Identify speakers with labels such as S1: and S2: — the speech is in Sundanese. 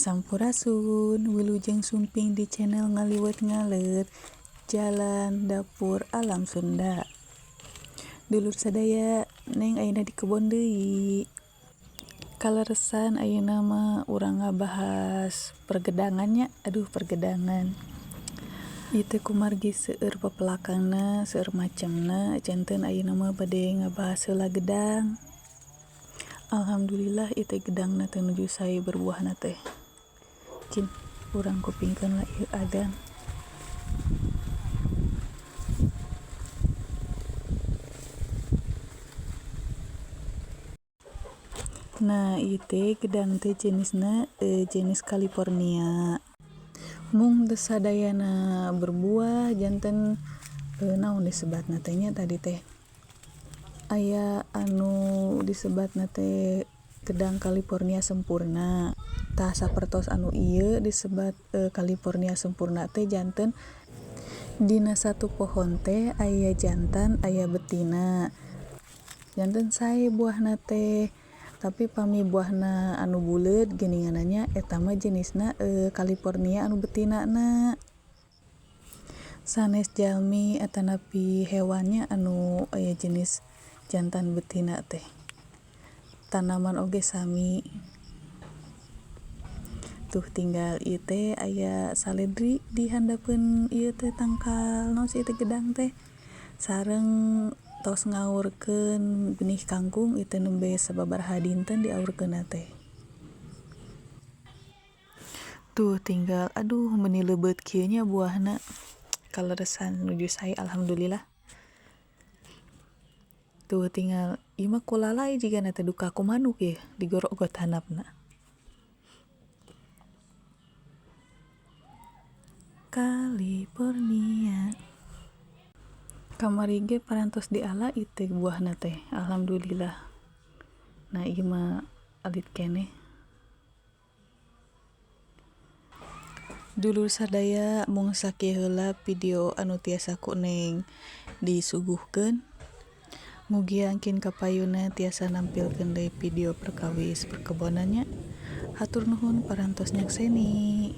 S1: Sampurasun, wilujeng sumping di channel Ngaliwet Ngaleut Jalan Dapur Alam Sunda. Dulur sadaya, Neng ayeuna di kebon deui. Kaleresan ayeuna mah urang ngabahas pergedangan nya. Aduh, pergedangan. Ieu teh kumargi seueur pepelakanna, seueur macemna, janten ayeuna mah bade ngabahas heula gedang. Alhamdulillah, ieu teh gedangna teh nuju sae berbuahna teh. Cin, urang kupingkeun lah ieu adzan. Nah, ieu teh gedang teh jenisna jenis California. Mung teu sadayana berbuah, janten naon disebatna teh nya, tadi teh aya anu disebatna teh gedang California sempurna. Tah, sapertos anu ieu disebat California sempurna teh janten dina satu pohon teh aya jantan, aya betina, janten sae buahna teh. Tapi pami buahna anu buleud geuninganna nya, eta mah jenisna California anu betinana. Sanes jalmi atanapi hewan nya anu aya jenis jantan betina teh, tanaman oge sami. Tuh, tinggal ieu teh aya saledri di handapeun ieu teh tangkal naon sih teh, gedang teh, sareng tos ngaurkeun benih kangkung. Ieu teh nembe sababaraha dinten diaurkeunna teh. Tuh, tinggal, aduh, meuni leubeut kieu nya buahna. Kaleresan nuju sae, alhamdulillah. Tuh, tinggal ieu mah kulalay jigana teh, duka ku manuk ye digorogot handapna. California kamari ge parantos diala ieu teh buahna teh, alhamdulillah. Nah, ieu mah alit keneh. Dulur sadaya, mung sakieu heula video anu tiasa ku Neng disuguhkeun. Mugia engkin kapayunna tiasa nampilkeun deui video perkawis perkebonan nya. Hatur nuhun parantos nyakseni.